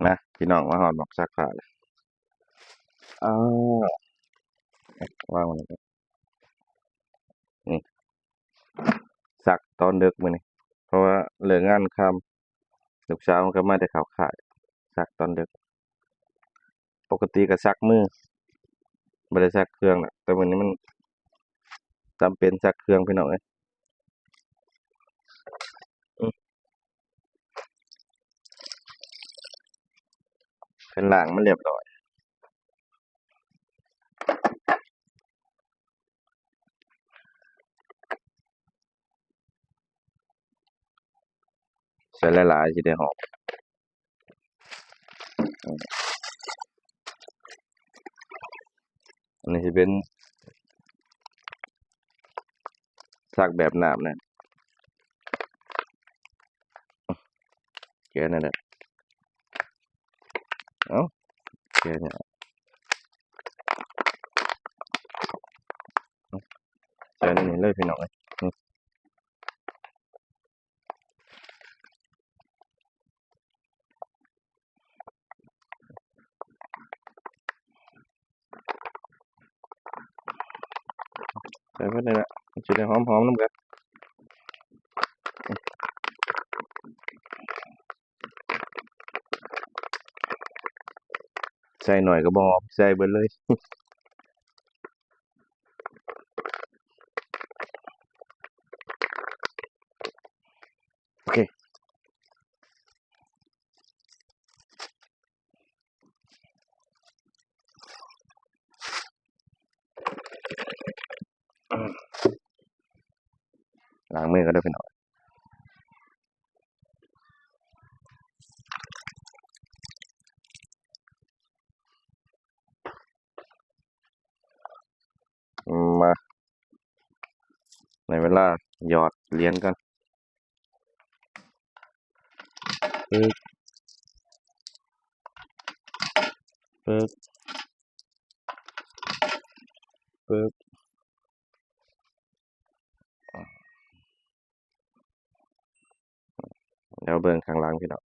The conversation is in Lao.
ມາພີ່ນ້ອງ ມາຮອດໝ່ອງຊັກຜ້າແລ້ວ. ອ້າວ ວາງໄວ້ນີ້ ຊັກຕອນເດິກມື້ນີ້ ເພາະວ່າເລີກງານຄ່ຳ ລູກສາວມັນກໍມາແຕ່ເຂົ້າຄ້າຍ ຊັກຕອນເດິກ. ປົກກະຕິກໍຊັກມື ບໍ່ໄດ້ຊັກເຄື່ອງນະ ແຕ່ມື້ນີ້ມັນຈຳເປັນຊັກເຄື່ອງພີ່ນ້ອງເອີຍ. ເພິ່ນລ້າງມາຮຽບຮ້ອຍ. ໃສ່ຫຼາຍໆ ຊິໄດ້ຫອມ. ອັນນີ້ຊິເປັນ ຊັກແບບນ້ຳນະ ແກະແນວໃດ ເອົ້າ ແກະແນວ ໃສ່ໃນນີ້ເລີຍພີ່ນ້ອງເອີຍ. ໃສ່ເບິດນີ້ແຫຼະ ມັນຊິໄດ້ຫອມໆນຳກັນ. ໃສ່ໜ້ອຍກໍບໍ່ຫອມ ໃສ່ເບິດເລີຍ. ໂອເຄ ລ້າງມືກ່ອນເດີພີ່ນ້ອງ. ມາ ໃນເວລາຫຍອດຫຼຽນກ່ອນ ປຶບ ປຶບ ປຶບ. ດຽວເບິ່ງຂ້າງຫຼັງພີ່ນ້ອງ